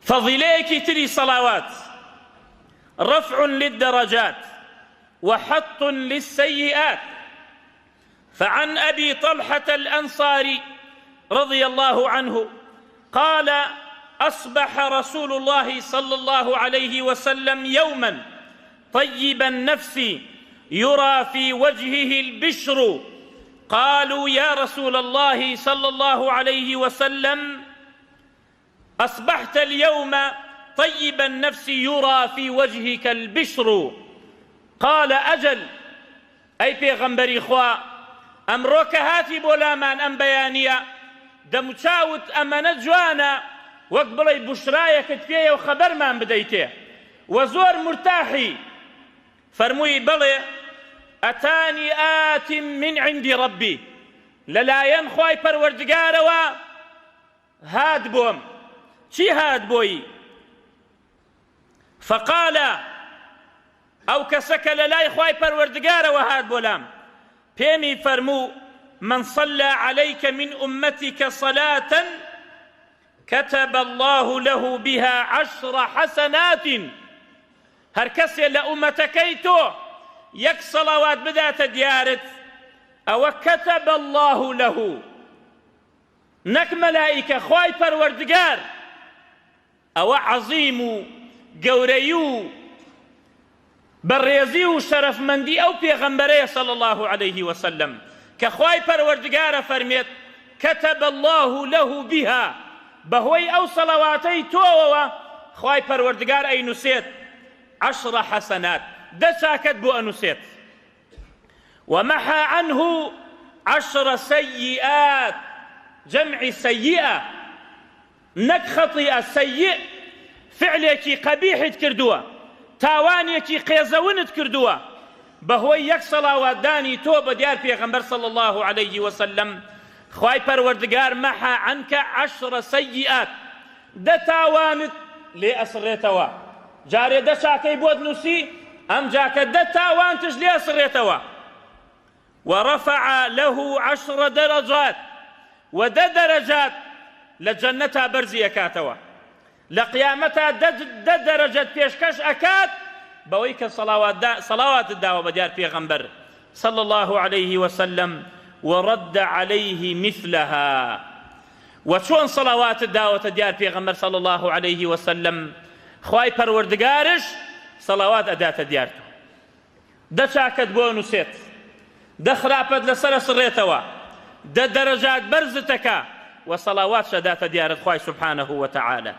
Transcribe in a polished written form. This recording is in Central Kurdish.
فەزیلەیەکی تری سەڵاوات، رفع للدرجات وحط للسیئات فعن أبي طلحة الأنصاري رضي الله عنه قال أصبح رسول الله صلى الله عليه وسلم يوما طيب النفس يرى في وجهه البشر قالوا يا رسول الله صلى الله عليه وسلم أصبحت اليوم طيب النفس يرى في وجهك البشر قال أجل ئەی پێغەمبەری خوا ئەمڕۆ کە هاتی بۆ لامان ئەم بەیانییە دەموچاوت ئەمەنە جوانە وەک بڵێی بوشرایەکت پێیە و خەبەرمان بدەیتێ و زۆر مورتاحی فەرمووی بەڵێ ئەتانی آت من عند ربی لەلایەن خوای پەروەردگارەوە هات بۆم چی هات بۆی فقال ئەو کەسە کە لەلای خوای پەروەردگارەوە هات بۆ لام پێمی فەرموو من صلى عليك من أمتك صلاة كتب الله له بها عشر حسنات هەر کەسێ لە ئومەتەکەی تۆ یەک سەڵاوات بداتە دیارت ئەوە كتب الله له نەک مەلائیکە خوای پەروەردگار ئەوە عەزیم و گەورەیی و بەڕێزی و شەرەفمەندی ئەو پێغەمبەرەیە صلی اللە علیه وسلم کە خوای پەروەردگار ئەفەرمێت كتب اللە له بها بەهۆی ئەو سەڵەواتەی تۆوەوە خوای پەروەردگار ئەینوسێت عشر حسنات دە چاکەت بۆ ئەنوسێت ومحى عنه عشر سيئات جمع سيئة نەک خطیئە، سیئ، فعلێکی قەبیحت کردووە، تاوانێکی قێزەونت کردووە، بەهۆی یەک سەڵاوات دانی تۆ بە دیار پێغەمبەر صلی اللە علیه وسلم خوای پەروەردگار محا عنک عشر سیئات دە تاوانت لێ ئەسڕێتەوە، جارێ دە چاکەی بۆت نووسی ئەمجاکە دە تاوانتش لێ ئەسڕێتەوە. ورفع له عشر درجات و دە دەرەجات لە جەنەتا بەرزی ئەکاتەوە لە قیامەتا دە دەرەجەت پێشکەش ئەکات بەوەی کە سەڵاواتت داوە بە دیار پێغەمبەر صلی الله عليه وسلم ورد عليه مثلها و چۆن سەڵاواتت داوەتە دیار پێغەمبەر صلی الله عليه وسلم خوای پەروەردگارش سەڵاوات ئەداتە دیار تۆ دە چاکەت بۆ ئەنووسێت، دە خراپەت لەسەر ئەسڕێتەوە، دە دەرەجات بەرزت ئەکا، وە سەڵاواتش ئەداتە دیارت خوای سبحانە وتعالی.